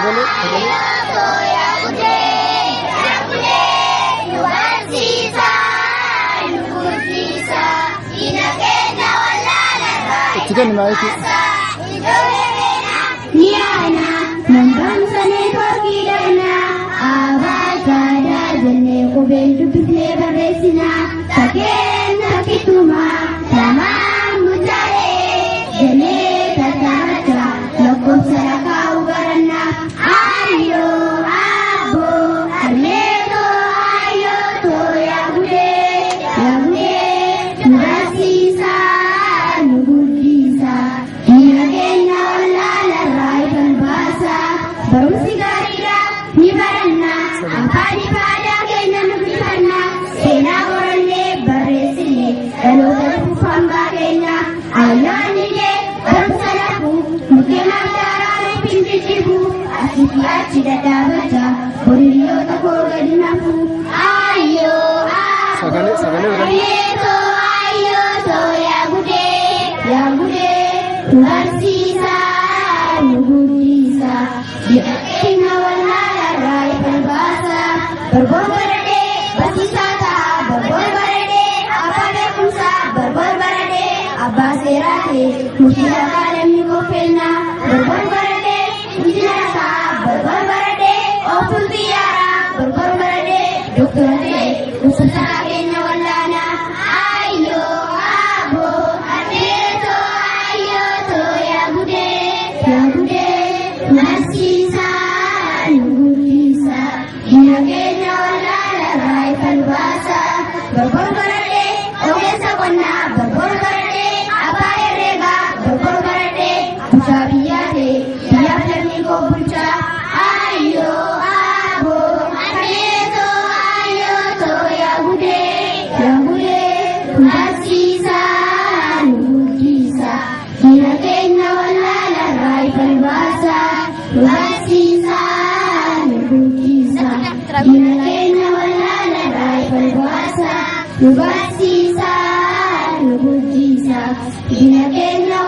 Sagalee sagalee. Itti kenni maayikii. Niyaana nambarumsa neetwoorkii dhabnaa abaajaadhaa jennee qubeen dubbifnee barreessinaa takkeen takkittumaa lamaan mutaalee jennee tattaafachaa lakkoofsa lakkaa'uu barannaa ayyoo abboo harmeetoo ayyoo too yaa gudee yaa gudee nu barsiisaa nu guddisaa. Diina keenya wallaalarraa ifan baasaa barumsi gaariidha ni baranna afaan aadaa keenya nu guddifannaa seenaa qorannee barreessine dhaloota dhufuuf hambaa keenya ayyaanni kee barumsa lafuu mukkeen abdaaraa nuuf hin jijjigu asii fi achi dadhaabachaa horiyoota koo gadi nafu ayyoo Sagalee sagalee sagalee. Ayeetoo ayyoo yaa gudee yaa gudee nu barsiisaa nu guddisaa keenya wallaalarraa ifan baasaa barboon baradhee barsiisaa ta'a barboon baradhee abbaa beekumsaa barboon baradhee abbaa seeraa ta'e murtii haqaa lammii qopheenna barboon baradhee injinara ta'a barboon baradhee ooftuu xiyyaaraa barboon baradhee doktora ta'e dhukkubsataa keenya wallaanaa ayyoo aboo adeetoo ayyoo too yaa gudee yaa gudee nu barsiisaa nu guddisaa diina keenya wallaalarraa ifan baasaa barboon baradhee ogeessa qonnaa barboon baradhee abbaa herreegaa barboon baradhee bulchaa biyyaa ta'e biyyaaf lammii koo bulchaa ayyoo aboo adeetoo ayyoo too yaa gudee yaa gudee nu barsiisaa nu guddisaa diina keenya wallaalarraa ifan baasaa nu barsiisaa nu guddisaa diina keenya wallaalarraa ifan baasaa nu barsiisaa nu guddisaa diina keenya.